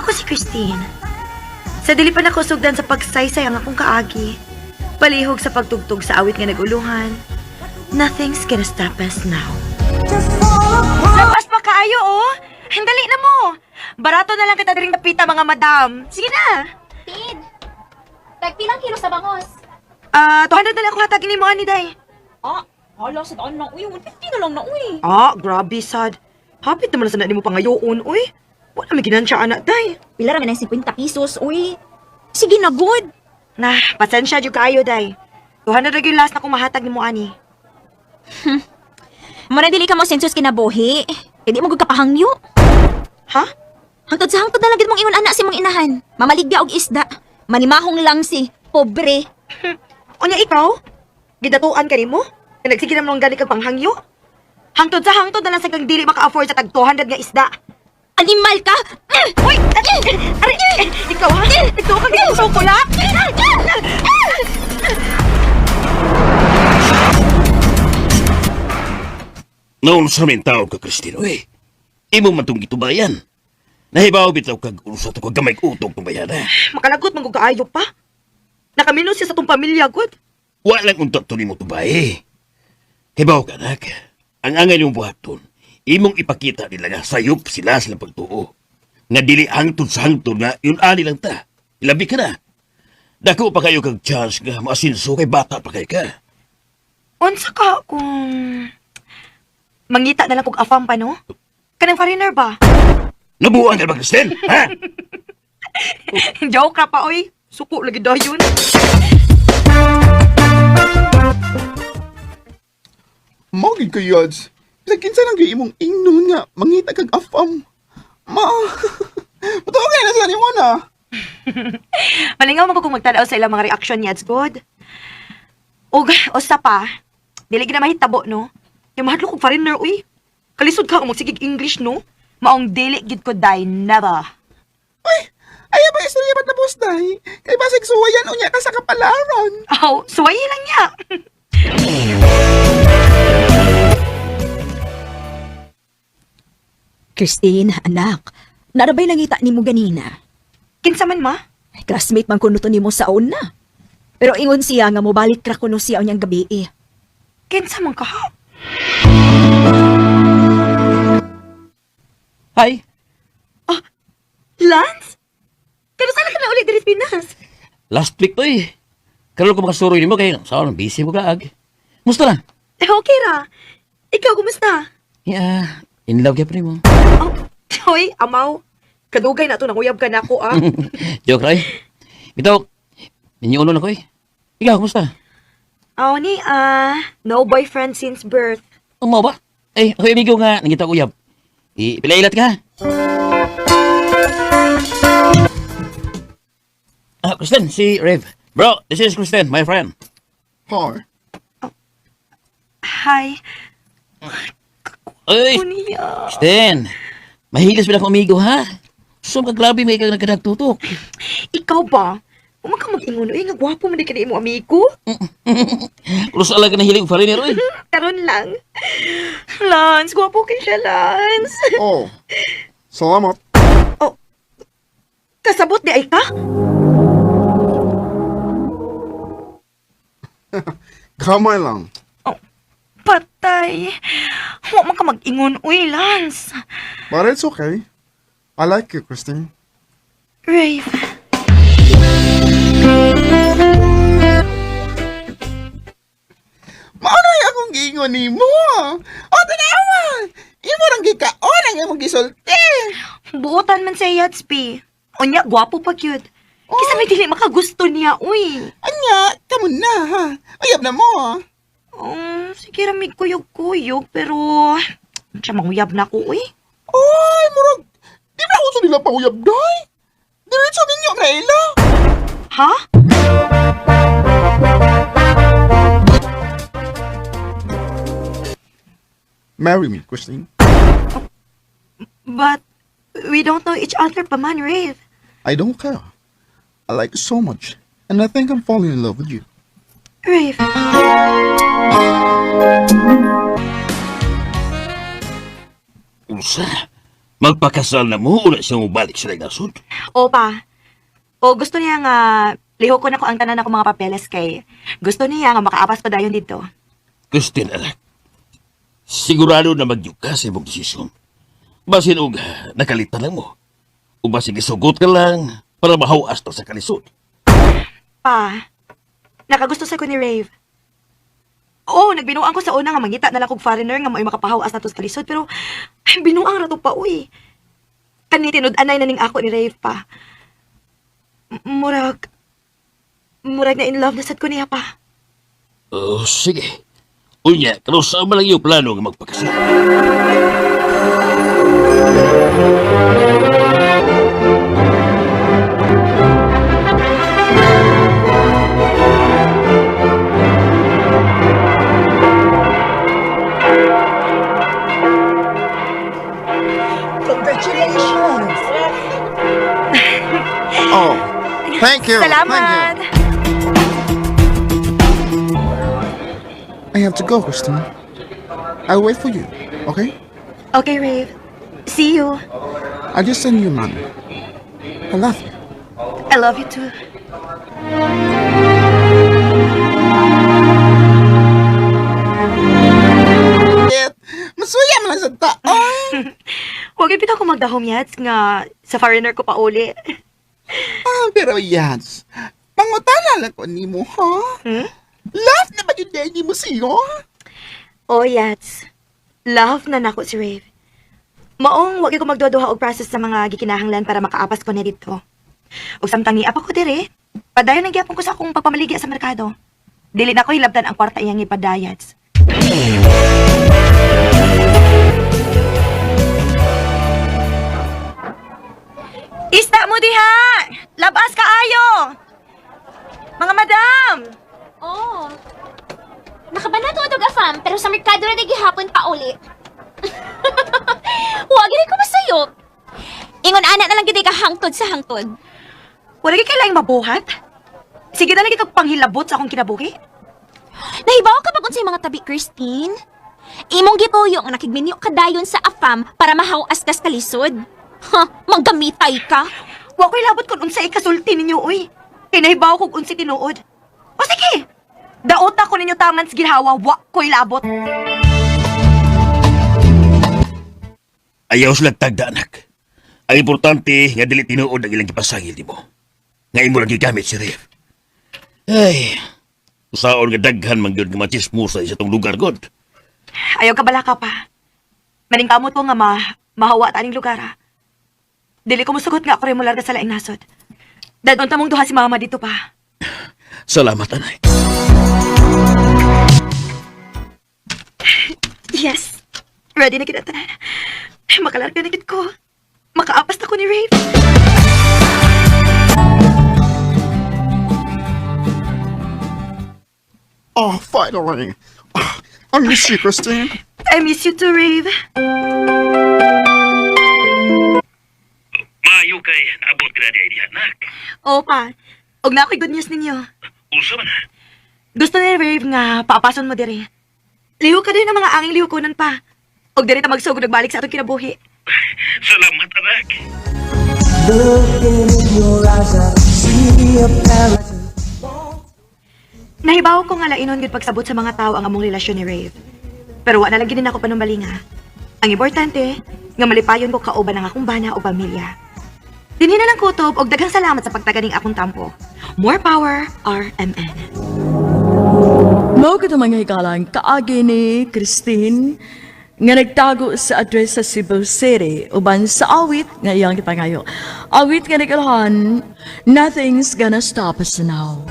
Ako si Christine. Sa dili pa nako sugdan sa pagsaysay ang akong kaagi. Palihog sa pagtugtog sa awit nga naguluhan. Nothing's gonna stop us now. Labas pa kaayo, oh! Handali na mo! Barato na lang kita diring napita, mga madam. Sige na! Tid, tagpilang kilo sa bangos? Ah, 200 na lang ako hatagin ni mo, ani, day. Ah, hala sa daan na. Uy, 150 na lang na, uy. Ah, grabe, sad. Hapit naman na sana nimo pangayoon, uy. Wala may ginansya, anak, day. Pila ra man ang 50 pesos, uy. Sige na, good. Na, pasensya jud kaayo, day. 200 ra gyud last na kong mahatag nimo ani. Muna dili ka mo sensus kinabuhi. Hindi mo gud kapahangyo. Ha? Hangtod sa hangtod na lang gid mong ingon anak si mong inahan. Mamaligya og isda. Manimahong lang si pobre. Unya ikaw? Gidatuan ka nimo? Nga nagsige naman gani kag panghangyo? Hangtod sa hangtod na lang sa kang dili maka-afford sa tag 200 nga isda. Animal ka! Uy! Aray! Ikaw ha? Ikaw ka gid chocolate? Noon sa min tao ka, Cristino, eh. Imo man tong gitubayan. Nahibaw bitaw kag usa to kag gamay utog tubayan, eh. Makalagot man gud kaayo pa. Nakamino siya sa tong pamilya gud. Wa lang unta to nimo tubay, eh. Hibaw ka, anak. Ang angay niyong buhaton, imong ipakita nila nga sayop sila sa pagtuo. Nga dili hangtod sa hangtod nga yun ani lang ta. Ilabi ka na. Dako pa kayo kag chance nga maasinso kay bata pa kay ka. Unsa ka kung mangita na lang kog afam pa, no? Kanang foreigner ba? Nabuang ka ba, Kristen? Ha? Joke ra pa oy. Suko lagi dayon. Mao gid ko yods. Bisag kinsa lang gyud imong ingnon nga mangita kag afam. Ma. Matuo kay na sila nimo na. Malingaw man ko kung magtanaw sa ilang mga reaction niya, it's good. Og, usa pa, dili gid na mahitabo, no? Yung mahadlok kog foreigner, uy. Kalisod ka kung magsigig English, no? Maong dili gid ko die, never. Uy, ayaw ba istorya ba't na boss day? Kay basig suwayan unya ka sa kapalaran. Aw, suwayi lang niya. Christine, anak. Narabay nangita nimo ganina. Kinsa man, ma? Ay, classmate man kuno to nimo sa una. Pero ingon siya nga mobalik ra kuno siya unyang gabi eh. Kinsa man ka? Hi. Lance? Pero saan ka na ulit diri sa Pinas? Last week to eh. Karon ko makasuroy nimo kay sa busy mo kaag. Musta na? Eh, okay ra. Ikaw, kumusta? Yeah, in love gyapon nimo. Oh, hoy, amaw. Kadugay na to, nanguyab ka na ako, ah. Joke ra eh. Bitaw, ninyo na ko eh. Ikaw, kumusta? Aw, ni, ah, no boyfriend since birth. Umaw ba? Eh, ako amigo nga, nangita ko uyab. Ipilailat ka. Ah, Kristen, si Rev. Bro, this is Kristen, my friend. Har. Hi. Uy, Kunya. Kristen. Mahilas ba akong amigo, ha? So, kagrabe may ikaw nagkadagtutok. Ikaw ba? Uma ka mag-ingon, uy, nga gwapo man di ka na imo amigo. Kulos alaga na hilig foreigner, uy. Karon lang. Lance, gwapo kay siya, Lance. Oh. Salamat. Oh, kasabot di ay ka? Kamay lang. Oh, patay. Wa man ka mag-ingon, uy, Lance. But it's okay. I like you, Christine. Rafe. Mao na yung akong giingon nimo. O tanawa. Imo rang gikaon ang imong gisulti. Buotan man sa yachts, P. Unya, gwapo pa cute. Kisa may dili makagusto niya, uy. Anya, kamo na ha. Uyab na mo. Ah. Sige ramig kuyog-kuyog, pero siya manguyab na ko, uy. Ay, murag. Di ba uso nila pauyab day? Diretso ninyo na ila. Ha? Marry me, Christine. But we don't know each other pa man, Rafe. I don't care. I like you so much, and I think I'm falling in love with you. Rafe. Unsa? Magpakasal na mo, wala siyang mubalik sa nasod. Opa. O gusto niya nga lihokon ako ang tanan ako mga papeles kay gusto niya nga makaapas pa dayon dito. Christine, anak. Sigurado na magyug ka sa imong desisyon. Basin og nakalitan lang mo. O basin isugot ka lang para mahawas ta sa kalisod. Pa, nakagusto sa ko ni Rave. Oo, nagbinuang ko sa una nga mangita na lang kog foreigner nga mao'y makapahawas nato sa kalisod pero ay, binuang ra to pa uy. Kani tinud-anay na ning ako ni Rave pa. Murag murag na in love na sad ko niya pa. Oh, sige. Unya, karon sa man lang iyong plano nga magpakasal. Congratulations! Oh, thank you. Salamat. Thank you. I have to go, Christine. I'll wait for you, okay? Okay, Rave. See you. I'll just send you money. I love you. I love you too. It, masuya man lang sa taon. Huwag ipita ko magdahom yats nga sa foreigner ko pa uli. Ah, pero Yans, pangutana lang ko nimo, ha? Hmm? Love na ba yun dahil mo siyo? Oh, yats. Love na nako si Rave. Maong wag ko magduha og process sa mga gikinahanglan para makaapas ko na dito. Ug samtang niapa ko dire, padayon ang gyapon ko sa akong pagpamaligya sa merkado. Dili na ko hilabtan ang kwarta iyang ipadayats. Isda mo diha! Labas kaayo! Mga madam! Oh. Nakabanato atog afam, pero sa merkado na gihapon pa uli. Wag gid ko masayop. Ingon ana na lang gid ka hangtod sa hangtod. Wala gyud kay laing mabuhat. Sige na lagi kag panghilabot sa akong kinabuhi. Nahibaw ka pag unsay mga tabi, Christine? Imong gipuyo nga nakigminyo ka dayon sa afam para mahaw-as kas kalisod. Ha, manggamitay ka. Wa ko'y labot kung unsay ikasulti ninyo, uy. Kay nahibaw kog unsay tinuod. O sige, daota ko ninyo taman sa ginhawa, wa ko'y labot. Ayaw sila tagda, anak. Ang importante nga dili tinuod ang ilang gipasangil nimo. Nga imo lang gigamit si Rev. Ay, usaon nga daghan man gyud nga machismosa sa itong lugar god. Ayaw ka balaka pa. Maningkamot ko nga mahawa ta aning lugar, ha. Dili ko musugot nga ako rin mularga sa laing nasod. Dadon ta mong duha si mama dito pa. Salamat, anak. Yes. Ready na kita tanan. Makalarga na gid ko. Makaapas na ko ni Rafe. Oh, finally. Ah, I miss you, Christine. I miss you too, Rave. Maayo kay naabot ka na di ay anak. Opa. Og na ako'y good news ninyo. Unsa man? Gusto ni Rave nga paapason mo dire. Liho ka din ng mga anging lihukunan pa. Og diri ta magsugod nagbalik sa atong kinabuhi. Salamat, anak. Looking in your eyes, I see a paradise. Nahibaw ko nga lainon gid pagsabot sa mga tao ang among relasyon ni Rave. Pero wa na lang gid nako panumbalinga. Ang importante, nga malipayon ko kauban ang akong bana o pamilya. Dinhi na lang kutob og daghang salamat sa pagtaganing akong tampo. More power, RMN. Mao kato mga higalang kaagi ni Christine nga nagtago sa address sa Cebu City uban sa awit nga iyang gipangayo. Awit nga nagkalhan, Nothing's Gonna Stop Us Now.